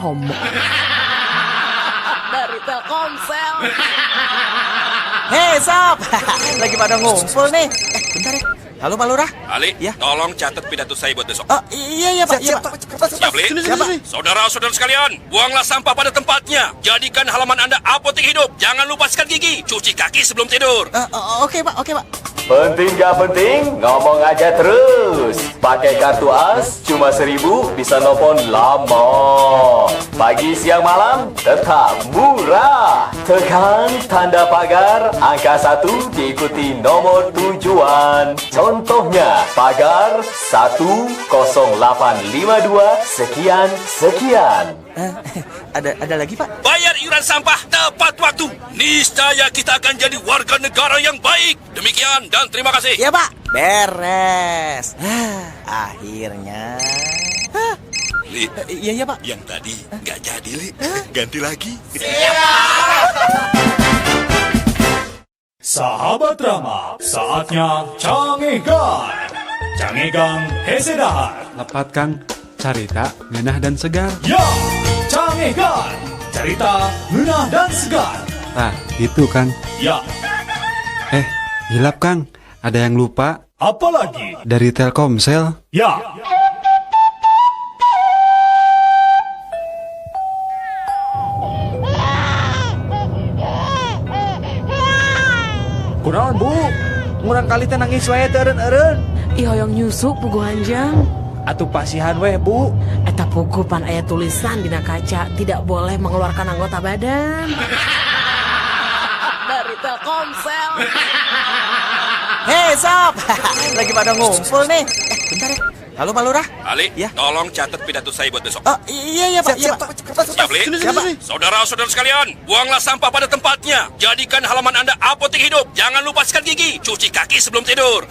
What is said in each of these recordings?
Homo. Dari Telkomsel. Hei sob, lagi pada ngumpul nih. Bentar ya. Halo Pak Lurah. Ali, Ya. Tolong catat pidato saya buat besok. Oh iya iya Pak, iya Pak. Siap, Li? Siap, Pak. Saudara-saudara sekalian, buanglah sampah pada tempatnya. Jadikan halaman Anda apotek hidup. Jangan lupa sikat gigi, cuci kaki sebelum tidur. Oke Pak, oke Pak. Penting gak penting, ngomong aja terus. Pakai kartu AS cuma 1.000 bisa nelpon lama. Pagi, siang, malam tetap murah. Tekan tanda pagar angka 1 diikuti nomor tujuan. Contohnya pagar 10852 sekian sekian. Ada lagi Pak? Bayar iuran sampah tepat waktu. Niscaya kita akan jadi warga negara yang baik. Demikian dan terima kasih. Ya Pak, beres. Akhirnya. Li, Iya iya Pak. yang tadi nggak jadi, Li. Ganti lagi. Sahabat Rama, saatnya Cangegan. Cangegan hese dahar. Lepat Kang, carita, ngeunah dan segar. Ya, Cangegan. Cerita ngeunah dan segar. Nah, gitu Kang. Ya, Hilap Kang, ada yang lupa apalagi? dari Telkomsel. Ya. Kunaon Bu? Ngurang kali teh nangis wae teu eureun-eureun. Ih hoyong nyusu puguh anjang. Atuh pasihan weh Bu. Eta puguh pan aya tulisan dina kaca tidak boleh mengeluarkan anggota badan. Dari Telkomsel. Hei sob, lagi pada ngumpul nih. Bentar ya. Halo Pak Lurah. Ali, Ya. tolong catat pidato saya buat besok. Oh iya iya Pak, iya Pak. Siap, Li? Siap, Pak. Saudara-saudara sekalian, buanglah sampah pada tempatnya. Jadikan halaman Anda apotek hidup. Jangan lupa sikat gigi, cuci kaki sebelum tidur.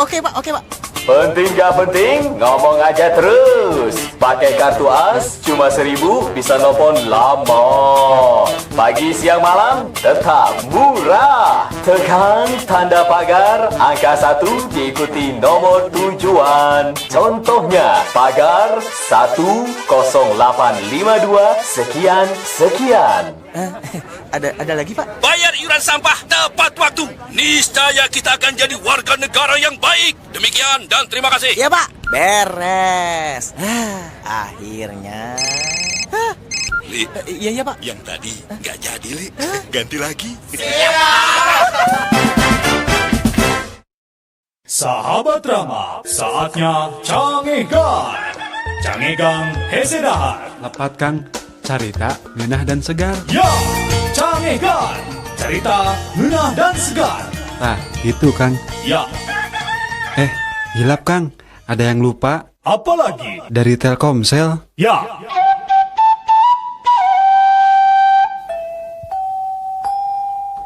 Oke Pak, oke Pak. Penting gak penting, ngomong aja terus. Pakai kartu AS cuma 1.000 bisa nelpon lama. Pagi, siang, malam tetap murah. Tekan tanda pagar angka 1 diikuti nomor tujuan. Contohnya pagar 10852 sekian sekian. Ada lagi Pak? Bayar iuran sampah tepat waktu. Niscaya kita akan jadi warga negara yang baik. Demikian dan terima kasih. Ya Pak, beres. Akhirnya. Li, Iya iya Pak. yang tadi nggak jadi, Li. Ganti lagi. Sahabat Rama, saatnya Cangegan. Cangegan hese dahar. Lepat Kang, carita, ngeunah dan segar. Ya, Cangegan. Cerita ngeunah dan segar. Nah, gitu Kang. Ya, Hilap Kang, ada yang lupa apalagi? dari Telkomsel. Ya.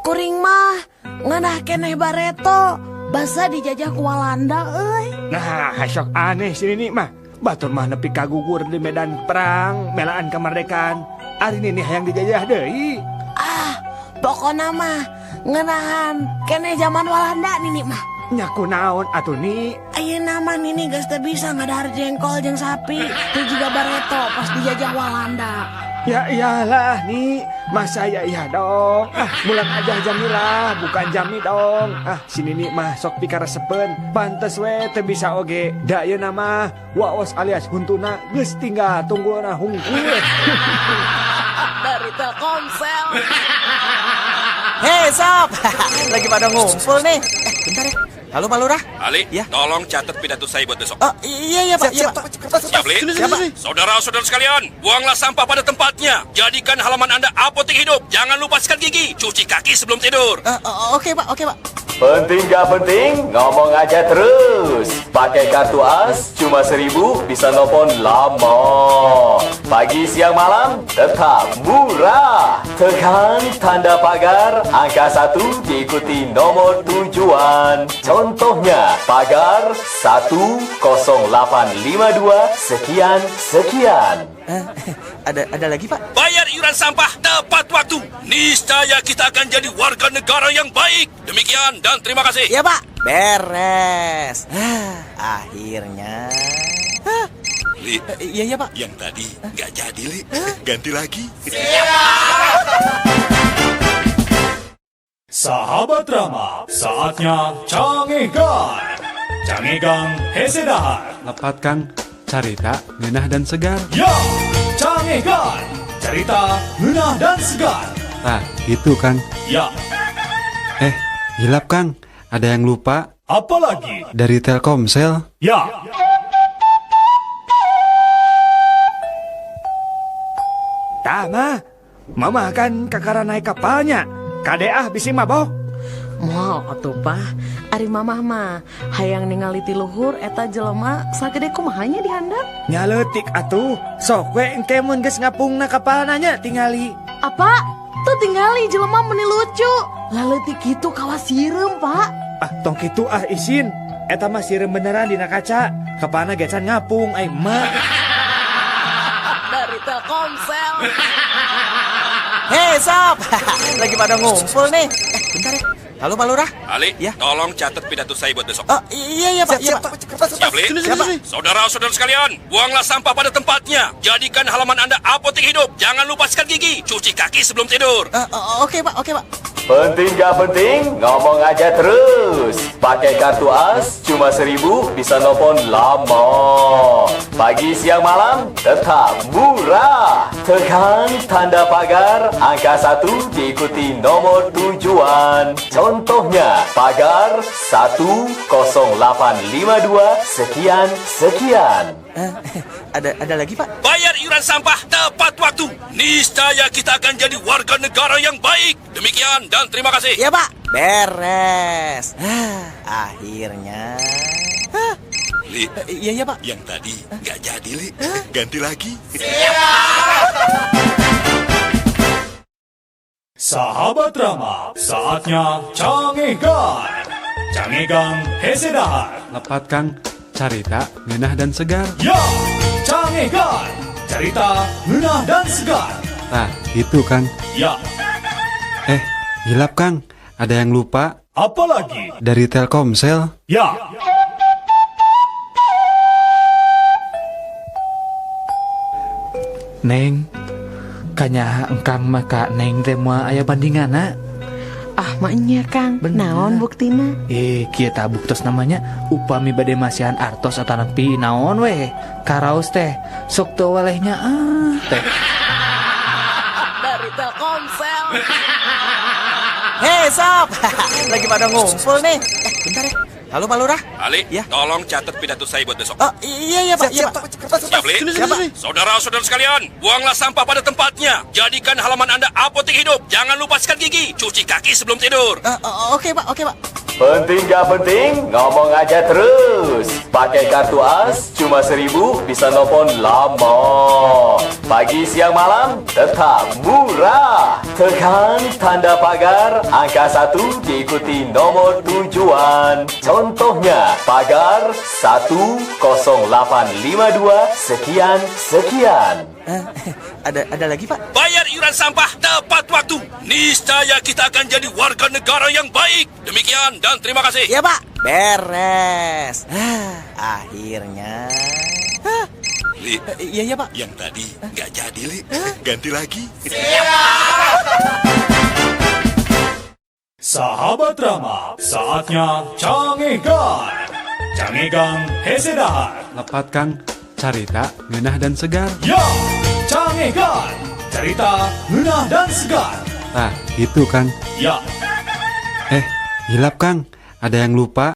Kuring mah ngeunah keneh bareto basa dijajah ku Walanda euy. Nah, sok aneh si Nini mah. Batur mah nepi kagugur di medan perang, melaan kemerdekaan. Ari Nini hayang dijajah deui. Ah, pokona mah ngeunahan keneh zaman Walanda Nini mah. Nya kunaon atuh Ni? Ayeuna mah Nini geus teu bisa ngadahar jengkol jeung sapi, teu jiga bareto pas dijajah Walanda. Ya iyalah Ni, masa ya iya dong. Ah, mulang aja Jamilah, bukan Jami dong. Ah, si Nini mah sok pikaresepeun. Pantes we teu bisa oge. Da ieu mah waos alias huntuna geus tinggal tunggulna hungkul. Dari Telkomsel. Hei sob, lagi pada ngumpul nih. Bentar ya. Halo Pak Lurah. Ali, Ya. tolong catat pidato saya buat besok. Oh iya iya Pak, iya Pak. Siap, Li? Siap, Pak. Saudara-saudara sekalian, buanglah sampah pada tempatnya. Jadikan halaman Anda apotek hidup. Jangan lupa sikat gigi, cuci kaki sebelum tidur. Oke Pak, oke Pak. Penting gak penting, ngomong aja terus. Pakai kartu AS cuma 1.000 bisa nelpon lama. Pagi, siang, malam tetap murah. Tekan tanda pagar angka 1 diikuti nomor tujuan. Contohnya pagar 10852 sekian sekian. Ada lagi Pak? Bayar iuran sampah tepat waktu. Niscaya kita akan jadi warga negara yang baik. Demikian dan terima kasih. Ya Pak, beres. Akhirnya. Li, Iya iya Pak. yang tadi nggak jadi, Li. Ganti lagi. Sahabat Rama, saatnya Cangegan. Cangegang hese dahar. Lepat Kang, carita ngeunah dan segar. Ya, Cangegan. Cerita ngeunah dan segar. Nah, itu Kang. Ya, Hilap Kang, ada yang lupa apalagi? dari Telkomsel. Ya, Tah mah, mama kan kakara naik kapalnya. Kade ah bisi mabok. Moal atuh Pak, ari mamah mah hayang ningali ti luhur eta jelema sagede kumaha nya di handap. Nya leutik atuh. Sok we engke mun geus ngapungna kapalna nya tingali. Apa? Tuh tingali jelema meni lucu. Laleutik kitu kawas sireum, Pak. Ah, tong kitu ah isin. Eta mah sireum beneran dina kaca. Kapalna ge can ngapung ai emak. Dari Telkomsel. Hei sob, lagi pada ngumpul nih. Bentar ya. Halo Pak Lurah. Ali, Ya. tolong catat pidato saya buat besok. Oh, iya iya Pak. Iya, Pak. Siap, Li? Siap, Pak. Saudara-saudara sekalian, buanglah sampah pada tempatnya. Jadikan halaman Anda apotek hidup. Jangan lupa sikat gigi, cuci kaki sebelum tidur. Oke Pak, oke Pak. Penting gak penting, ngomong aja terus. Pakai kartu AS, cuma 1.000 bisa nelpon lama. Pagi, siang, malam, tetap murah. Tekan tanda pagar, angka 1 diikuti nomor tujuan. Contohnya, pagar 10852 sekian sekian. Ada lagi Pak? Bayar iuran sampah tepat waktu. Niscaya kita akan jadi warga negara yang baik. Demikian dan terima kasih. Iya Pak. Beres. Akhirnya. Li, Iya iya Pak. yang tadi nggak jadi, Li. Ganti lagi. Sahabat Rama, saatnya Cangegan. Cangegang hese dahar. Lepat Kang, carita ngeunah dan segar. Ya, Cangegan. Cerita ngeunah dan segar. Nah, itu Kang. Ya, Hilap Kang, ada yang lupa apalagi? dari Telkomsel. Ya, Neng, kanyaha engkang mah ka Neng teh moal aya bandinganna. Ah, maknya Kang. Bener. Naon buktina? Kieu tah buktos namanya upami bade masihan artos atanapi naon weh. Karaos teh sok teu welehnya ah teh. Dari Telkomsel. Hei sob, lagi pada ngumpul nih. Bentar ya. Halo Pak Lurah. Ali, Ya. tolong catat pidato saya buat besok. Oh, iya iya Pak. Iya Pak. Siap, Li? Siap, Pak. Saudara-saudara sekalian, buanglah sampah pada tempatnya. Jadikan halaman Anda apotek hidup. Jangan lupa sikat gigi, cuci kaki sebelum tidur. Oke Pak, oke Pak. Penting gak penting, ngomong aja terus. Pakai kartu AS, cuma 1.000 bisa nelpon lama. Pagi, siang, malam, tetap murah. Tekan tanda pagar, angka 1 diikuti nomor tujuan. Contohnya, pagar 10852 sekian sekian. Ada lagi Pak? Bayar iuran sampah tepat waktu. Niscaya kita akan jadi warga negara yang baik. Demikian dan terima kasih. Iya Pak. Beres. Akhirnya. Li, Iya iya Pak. yang tadi nggak jadi, Li. Ganti lagi. Sahabat Rama, saatnya Cangegan. Cangegang hese dahar. Lepat Kang, carita ngeunah dan segar. Ya, Cangegan. Cerita ngeunah dan segar. Nah, itu Kang. Ya, Hilap Kang, ada yang lupa